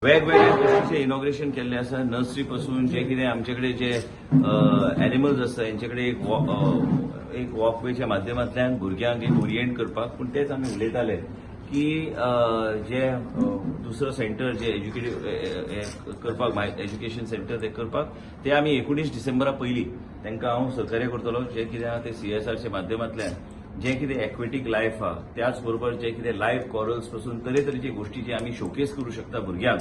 वेगवेगळ्या गोष्टीचे इनॉग्रेशन केल्ले आसा. नर्सरी पासून जे कितें आमचे कडेन जे एनिमल्स आसा, हेंचे कडेन एक वॉकवेच्या माध्यमांतल्यान भुरग्यांक एक ओरिएंट करपाक. पूण तेच आमी उलयताले की जे दुसरो सेंटर जे एज्युकेटीव करपाक, एज्युकेशन सेंटर ते करपाक, ते आमी 19 डिसेंबरा पयलीं तांकां हांव सहकार्य करतलो. जे कितें आहा ते सीएसआरच्या माध्यमांतल्यान जे कितें एक्वेटीक लायफ आहा, त्याच बरोबर जे कितें लायव्ह कॉरल्स पासून तरेतरेची गोष्टी जे आमी शोकेस करू शकता भुरग्यांक.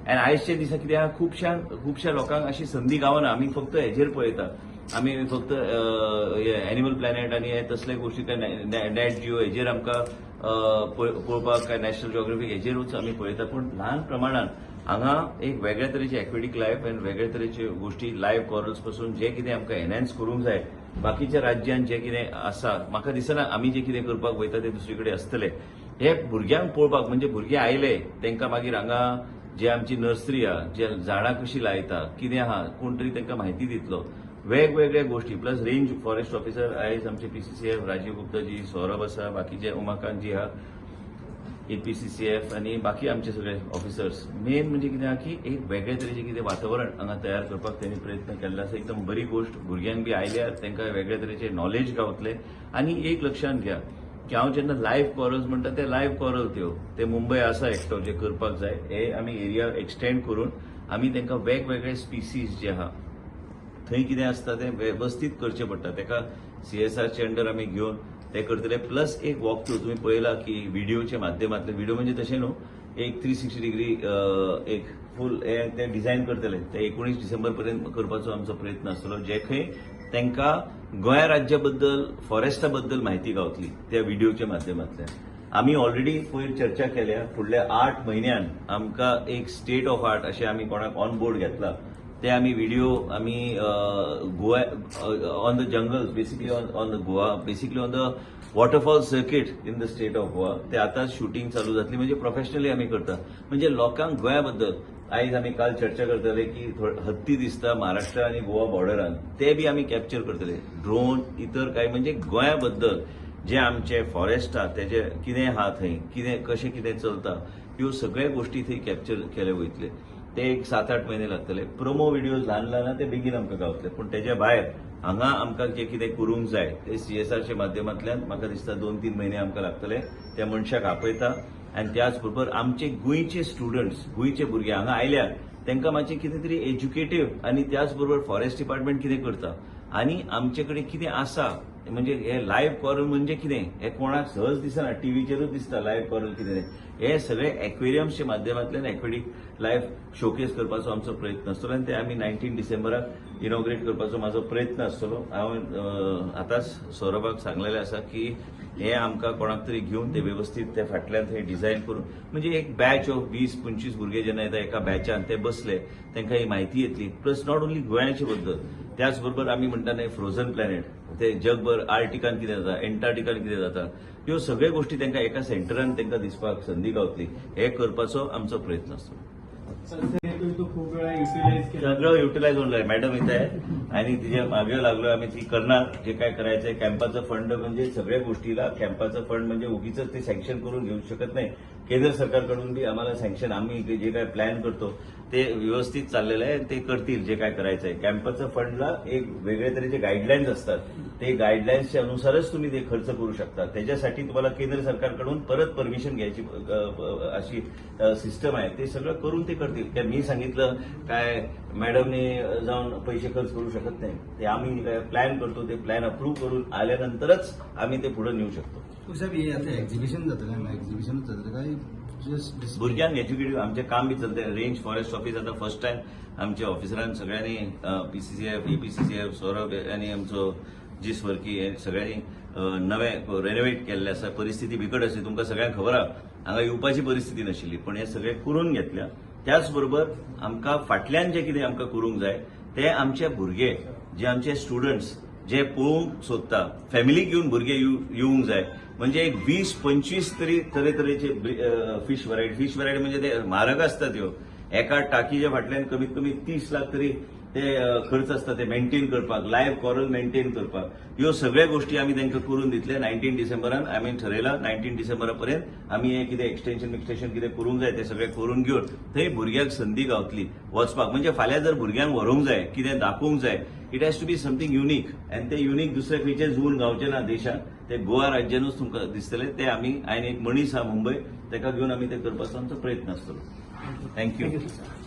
आनी आयजच्या दिसा कितें आहा, खुबश्या खुबश्या लोकांक अशी संदी गावना. आमी फक्त हेजेर पळयता, आमी फक्त एनिमल प्लॅनेट आनी हे तसले गोष्टी, काय नॅट जिओ हेजेर आमकां पळोवपाक, काय नॅशनल जिओग्राफीक हेजेरूच आमी पळयता. पूण ल्हान प्रमाणान हांगा एक वेगळ्या तरेची एक्वेटीक लायफ आनी वेगळे तरेच्यो गोष्टी, लायव्ह कॉरल्स पासून जे कितें आमकां एनहॅन्स करूंक जाय, बाकीच्या राज्यान जे कितें आसा, म्हाका दिसना आमी जे कितें करपाक वयता ते दुसरी कडेन आसतले. हे भुरग्यांक पळोवपाक म्हणजे भुरगे आयले, तांकां मागीर हांगा जे आमची नर्सरी आहा, जे झाडां कशी लायता, कितें आहा, कोण तरी तांकां म्हायती दितलो, वेगवेगळ्या गोष्टी. प्लस रेंज फॉरेस्ट ऑफिसर आयज आमचे पीसीसीएफ राजीव गुप्ताजी, सौरभ आसा, बाकीचे उमाकांतजी आहा, एपीसीसीएफ आनी बाकी आमचे सगळे ऑफिसर्स. मेन म्हणजे कितें आहा की एक वेगळे तरेचें कितें वातावरण हांगा तयार करपाक त्यांनी प्रयत्न केल्लो आसा. एकदम बरी गोश्ट. भुरग्यांक बी आयल्यार तांकां वेगळे तरेचे नॉलेज गावतले. आनी एक लक्षांत घ्या की हांव जेन्ना लायव्ह कॉरल्स म्हणटा, ते लायव्ह कॉरल त्यो ते मुंबय आसा एकटो जे करपाक जाय. हे आमी एरिया एक्सटेंड करून आमी तांकां वेगवेगळे स्पिसीज जे आहा, थंय कितें आसता तें वेवस्थीत करचें पडटा. ताका सीएसआरचे अंडर आमी घेवन ते करतले. प्लस एक वॉक थ्रू तुमी पळयला की व्हिडिओच्या माध्यमांतल्यान, व्हिडिओ म्हणजे तशें न्हू, एक 360 डिग्री एक फूल हे ते डिझायन करतले. ते 19 डिसेंबर पर्यंत करपाचो आमचो प्रयत्न आसतलो, जे खंय तांकां गोंया राज्या बद्दल, फॉरेस्टा बद्दल म्हायती गावतली त्या व्हिडिओच्या माध्यमांतल्यान. आमी ऑलरेडी पयर चर्चा केल्या. फुडल्या 8 म्हयन्यान आमकां एक स्टेट ऑफ आर्ट अशें आमी कोणाक ऑन बोर्ड घेतला, ते आमी व्हिडिओ आमी Goa on the jungles, basically on the Goa, basically on the waterfall circuit in the state of Goa, ते आतां शुटींग चालू जातली. म्हणजे प्रोफेशनली आमी करता. म्हणजे लोकांक गोंया बद्दल आयज आमी काल चर्चा करतले की हत्ती दिसता महाराष्ट्र आनी गोवा बॉर्डरान, ते बी आमी कॅप्चर करतले ड्रोन इतर काय. म्हणजे गोंया बद्दल जे आमचे फॉरेस्ट आहा, तेजे कितें आहा, थंय कितें कशें कितें चलता, ह्यो सगळ्यो गोष्टी थंय कॅप्चर केले वयतले. ते एक 7-8 म्हयने लागतले. प्रोमो व्हिडिओज ल्हान ल्हान आहा, ते बेगीन आमकां गावतले. पूण तेज्या भायर हांगा आमकां जे कितें करूंक जाय ते सीएसआरच्या माध्यमांतल्यान म्हाका दिसता 2-3 म्हयने आमकां लागतले. त्या मनशाक आपयता आनी त्याच बरोबर आमचे गोंयचे स्टुडंट्स, गोंयचे भुरगे हांगा आयल्यार तांकां मातशें कितें तरी एज्युकेटीव आनी त्याच बरोबर फॉरेस्ट डिपार्टमेंट कितें करता आनी आमचे कडेन कितें आसा, म्हणजे हे लायव्ह कॉरल म्हणजे कितें हे कोणाक सहज दिसना, टीव्हीचेरूच दिसता लायव्ह कॉरल कितें तें. हे सगळे एक्वेरियम्सच्या माध्यमांतल्यान एक्वेटीक लायफ शोकेस करपाचो आमचो प्रयत्न आसतलो आनी ते आमी 19 डिसेंबराक इनॉग्रेट करपाचो म्हाजो प्रयत्न आसतलो. हांव आतांच सौरभाक सांगलेलें आसा की हे आमकां कोणाक तरी घेवन ते वेवस्थीत ते फाटल्यान थंय डिझायन करून, म्हणजे एक बॅच ऑफ 20-25 भुरगे जेन्ना येता, एका बॅचान ते बसले, तांकां ही म्हायती येतली. प्लस not only गोंयाचे बद्दल, त्याच बरोबर आमी म्हणटा न्हय फ्रोझन प्लॅनेट, ते जगभर आर्टिकान कितें जाता, एंटार्टिकान कितें जाता, ह्यो सगळ्यो गोष्टी तांकां एका सेंटरान तांकां दिसपाक संदी गावतली. हे करपाचो आमचो प्रयत्न आसतलो. तो खूप वेळा युटिलाइज केला. सगळं युटिलाइज होणार आहे. मॅडम इथे आहे आणि तिच्या मागे लागलो आम्ही. ती करणार जे काय करायचंय. कॅम्पाचं फंड म्हणजे सगळ्या गोष्टीला कॅम्पाचं फंड म्हणजे उगीच ते सँक्शन करून घेऊ शकत नाही. केंद्र सरकारकडून बी आम्हाला सँक्शन, आम्ही जे काय प्लॅन करतो ते व्यवस्थित चाललेलं आहे आणि ते करतील जे काय करायचं आहे. कॅम्पाचं फंडला एक वेगळे तऱ्हेचे गाईडलाईन्स असतात, ते गाईडलाईन्सच्या अनुसारच तुम्ही ते खर्च करू शकता. त्याच्यासाठी तुम्हाला केंद्र सरकारकडून परत परमिशन घ्यायची अशी सिस्टम आहे. ते सगळं करून ते करतील. काय मी सांगितलं काय मॅडमने जाऊन पैसे खर्च करू शकत नाही. ते आम्ही काय प्लॅन करतो ते प्लॅन अप्रूव्ह करून आल्यानंतरच आम्ही ते पुढे नेऊ शकतो. साहेब, हे आता एक्झिबिशन जातलें, एक्झिबिशनूच जातलें काय जस्ट भुरग्यांक एज्युकेटीव आमचें काम बी चलता. रेंज फॉरेस्ट ऑफिस आतां फर्स्ट टायम आमच्या ऑफिसरान सगळ्यांनी, पीसीसीएफ, एपीसीसीएफ सौरभ आनी आमचो जीस वर्की हे सगळ्यांनी नवें रेनोवेट केल्लें आसा. परिस्थिती बिकट आसली, तुमकां सगळ्यांक खबर आहा, हांगा येवपाची परिस्थिती नाशिल्ली, पण हे सगळें करून घेतल्या. त्याच बरोबर आमकां फाटल्यान जें कितें आमकां करूंक जाय ते आमचे भुरगे, जे आमचे स्टुडंट्स जे पळोवंक सोदता, फॅमिलीक घेवन भुरगे येवंक जाय. म्हणजे एक 20-25 तरी तरेतरेचे फिश व्हरायटी, फिश व्हरायटी म्हणजे ते म्हारग आसता त्यो. एका टाकीच्या फाटल्यान कमीत कमी 30 लाख तरी ते खर्च आसता ते मेंटेन करपाक, लायव्ह कॉरल मेंटेन करपाक. ह्यो सगळ्या गोष्टी आमी तांकां करून दितले. 19 डिसेंबरान आमी ठरयला, 19 डिसेंबरा पर्यंत आमी हे कितें एक्सटेन्शन एक्सटेन्शन कितें करूंक जाय तें सगळें करून घेवन थंय भुरग्यांक संदी गावतली वचपाक. म्हणजे फाल्यां जर भुरग्यांक व्हरूंक जाय, कितें दाखोवंक जाय, it has to be something unique आनी ते युनीक दुसरे खंयचे झून गावचे ना देशात, ते गोवा राज्यानूच तुमकां दिसतले. ते आमी आनी एक मनीस आहा मुंबय, ताका घेवन आमी ते करपाचो आमचो प्रयत्न आसतलो. Thank you.